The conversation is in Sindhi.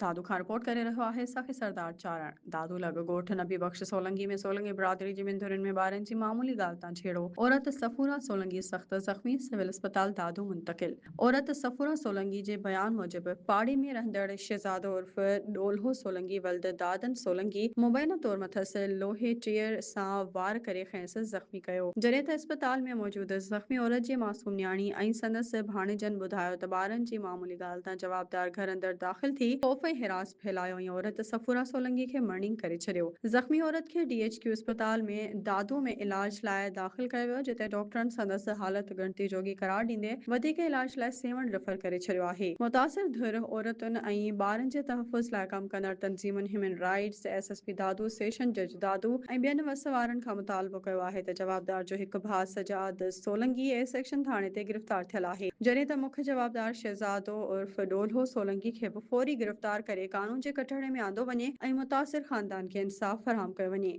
دادو کان رپورٽ ڪري رهيو آهي سخي سردار چارڻ. دادو لڳ ڳوٺ نبي بخش سولنگي ۾ سولنگي برادري جي ٻن ڌرين ۾ ٻارن جي معمولي ڳالهه تان جهيڙو، عورت صفورا سولنگي سخت زخمي، سول اسپتال دادو منتقل. عورت صفورا سولنگي جي بيان موجب پاڙي ۾ رهندڙ شهزادو عرف ڏولهو سولنگي ولد دادن سولنگي مبينا طور مٿس لوهي ٽيئر سان وار ڪري کيس زخمي ڪيو. جڏهن ته اسپتال ۾ موجود زخمي عورت جي معصوم نياڻي ۽ سندس ڀاڻيجن ٻڌايو ته ٻارن جي معمولي ڳالهه تان جوابدار گهر اندر داخل ٿي خوف ۽ هراس ڦهلايو ۽ عورت صفورا سولنگي کي مرڻينگ ڪري ڇڏيو. زخمي عورت کي ڊي ايڇ ڪيو اسپتال ۾ دادو ۾ علاج لاء داخل ڪيو ويو جتي ڊاڪٽرن سندس حالت ڳڻتي جوڳي قرار ڏيندي وڌيڪ علاج لاء سيوهڻ ريفر ڪري ڇڏيو آهي. متاثر ڌر عورتن ۽ ٻارن جي تحفظ لاء ڪم ڪندڙ تنظيمن human rights, S S P Dadu, session جج دادو ۽ ٻين وس وارن کان مطالبو ڪيو آهي ته جوابدار جو هڪ ڀاء سجاد سولنگي اي سيڪشن ٿاڻي تي گرفتار ٿيل آهي جڏهن ته مک جوابدار شهزادو عرف ڏولهو سولنگي کي به فوري گرفتار ڪري قانون جي ڪٽهڙي ۾ آندو وڃي ۽ متاثر خاندان کي انصاف فراهم ڪيو وڃي.